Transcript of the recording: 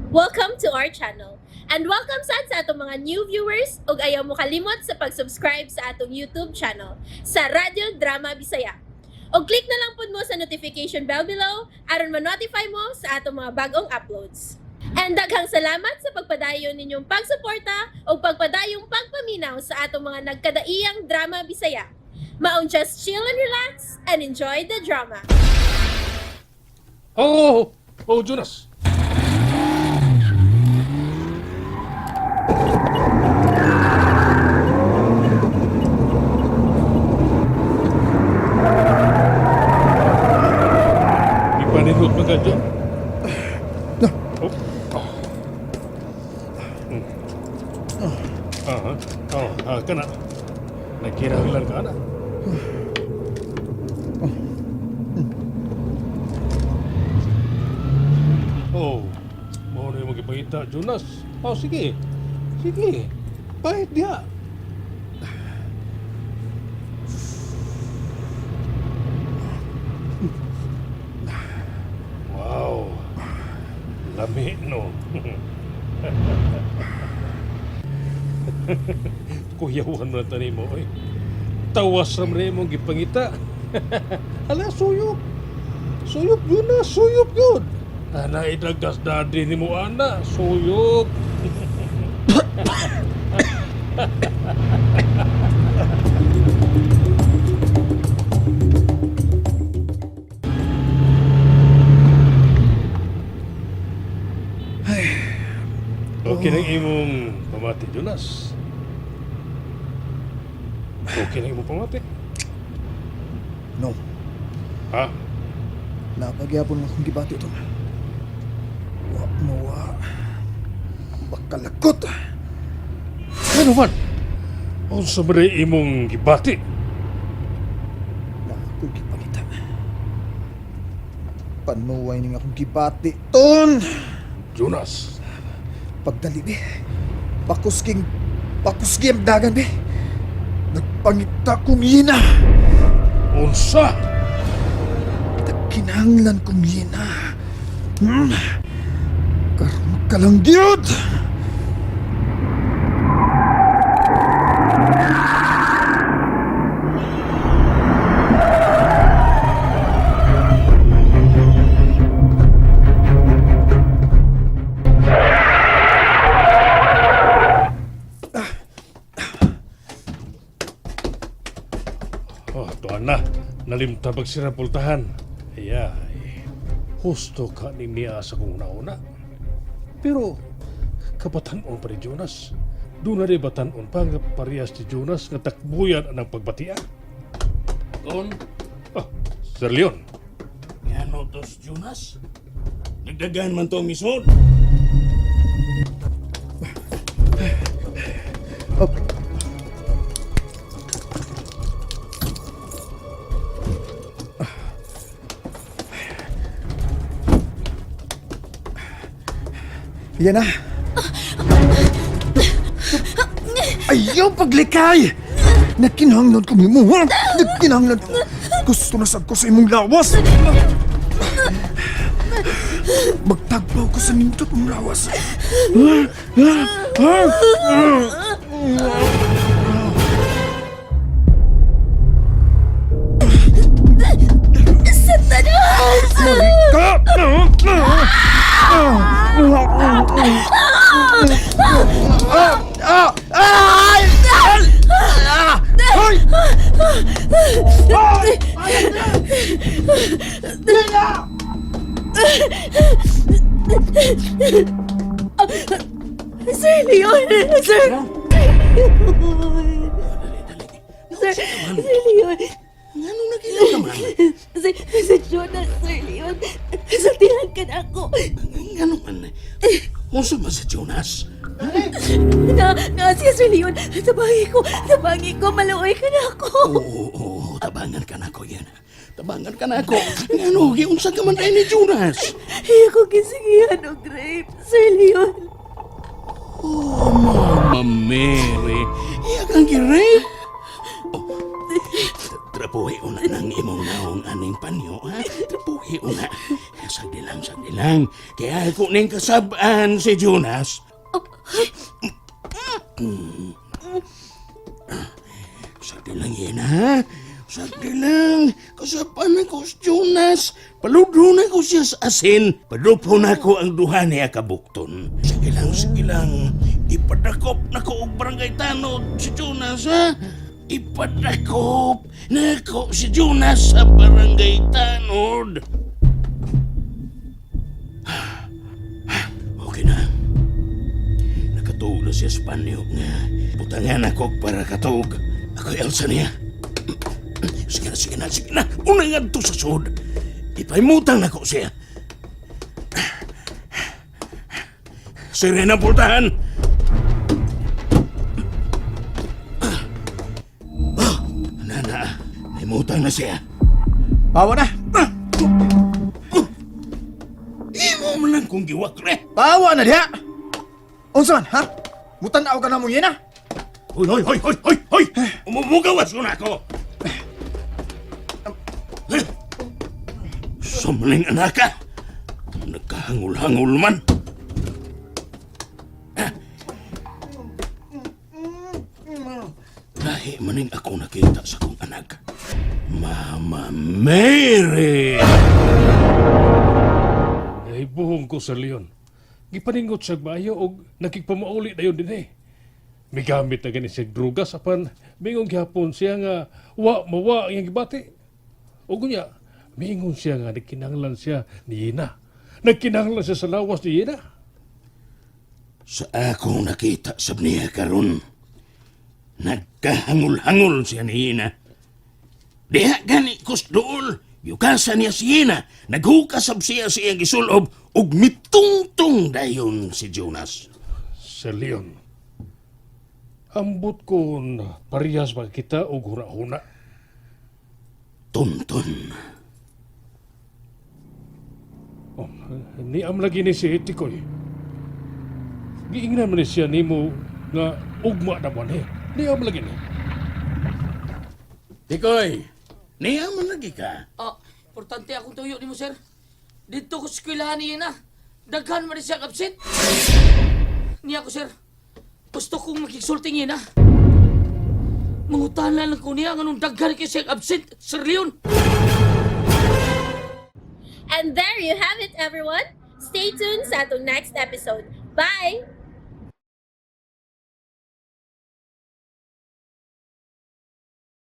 Welcome to our channel. And welcome sad sa atong mga new viewers ug ayaw mo kalimot sa pag-subscribe sa atong YouTube channel sa Radyo Drama Bisaya. Og click na lang pud mo sa notification bell below aron ma-notify mo sa atong mga bagong uploads. And daghang salamat sa pagpadayon ninyong pagsuporta o pagpadayong pagpaminaw sa atong mga nagkadaiyang drama Bisaya. Maong just chill and relax and enjoy the drama. Oh, oh, Jonas. Ipanindot mo ka, John. No. Oh. Oh. Hmm. Aha. Oh, ah, kana. Nagkinahanglan ka na. Oh, mao na yung magipangita, Jonas. Oh, sige. Sige. Pahit diha. Wow. Lami, no? Kuyawan mo na tani mo, oy. Tawas ra man imong gipangita. Ala, suyop. Suyop yun na, suyop yun. Ana, idagas daddy ni mo, ana. Suyop. Okay na imong pamati, Jonas. Okay na imong pamati. No. Ha? Napagyapon akong gibati ito. Wa mo wa. Bakalakot. Ano man? Unsa man rin imong gibati? Na akong gipangita. Panuway ning akong gibati ton. Jonas. Pagdali be. Pakusking pakuski ang dagan be. Nagpangita kong yina. Unsa? Nagkinahanglan kong yina. Karon ka lang gyud. Oh, tuan na. Nalimtabag sila pultahan. Ayay. Husto ka ni niya sa kong nauna. Pero, kapatanon pa ni Jonas. Doon na rin batanon pa nga parehas ni Jonas nga takbuyan ang pagbatian. Ton, Oh, Sir Leon. ngano tos Jonas? Nagdagan man to ang misod. Oh. Yan na. Ayaw paglikay! Nagkinahanglan ko nimo, ha? Nagkinahanglan ko. Gusto na sad ko sa imong lawas. Magtagpaw ko sa nindot mong lawas. Satanas! Marika! Ay! Ay! Sir Leon! Sir! Sir, Sir Leon! Ngano nagilaw naman? Si Jonas, Sir Leon! Sultihan ka na ako! Ngano man? Unsa man si Jonas? Na siya, Sir Leon! Tabangi ko! Tabangi ko! Maluoy ka na ako! Oo, oo, tabangan ka na ko yan. Tabangan ka na ako. Ngano, giunsa ka man ay ni Jonas? Iya ko gisingihan og rape, Sir Leon! Oh, Mama Mary. Iya kang gi-rape. Oh, Trapuhi una ng imong naong aning panyo, ha? Trapuhi una. Sagdi lang, sagdi lang. Kaya ako ning kasabaan si Jonas. Sagdi lang yan, ha? Sagdi lang. Kasabaan ako si Jonas. Paludro na ko siya sa asin. Padupo na ko ang duha niya kabukton. Sige lang, sige lang. Ipadakop na ko og barangay tanod si Jonas, ha? Ipadakop na ko si Jonas sa barangay tanod. Okay na. Nakatuog na siya sa panyo nga. Butangan ako para katuog. Ako Elsa niya. Sige na, sige na, sige na. Unang adto sa sud. Ipaimutang nako siya. Sirena pultahan. Nana, naimutang na siya. Bawa na! Imo man lang kong giwakre. Bawa na diha! Unsa man, ha? Mutan-aw ka na mong yena? Hoy, hoy, hoy, hoy, hoy, hoy! Umumugawas ko na ako! Eh! Sumling anak ka! Nagkahangul-hangul man! Ah. Lahi maning ako nakita sa kong anak. Mama Mary! Ay, buhong ko sa Leon. Gipaningot siya maayo og nakigpamauli na yun din eh. Migamit na gani siya drugas apan mingon gihapon siya nga wa mawa ang iyang gibati. Ug unya, mingon siya nga nagkinahanglan siya ni Yina. Nagkinahanglan siya sa lawas ni Yina. Sa akong nakita sa niya karon, nagkahangul-hangul siya ni Ina. Diha gani kusdool, yukasa niya si Ina, naghukasab siya sa iyang gisulob, ug mitungtong dayon si Jonas. Sir Leon, ambot ko na parehas makita og huna-huna. Tunton. Oh, niam lagi ni si Tikoy. Giingnan man ni siya nimo nga ugma na man eh. Niam lagi ni. Tikoy, niya man lagi ka. Ah, importante akong tuyo nimo, sir. Dito ko sa eskwelahan niya na. Daghan man siya absent. Niya ko, sir. Gusto kong makigsulting niya na. Mangutana lang ko niya nganong daghan kay siya absent, Sir Leon. And there you have it, everyone. Stay tuned sa atong next episode. Bye!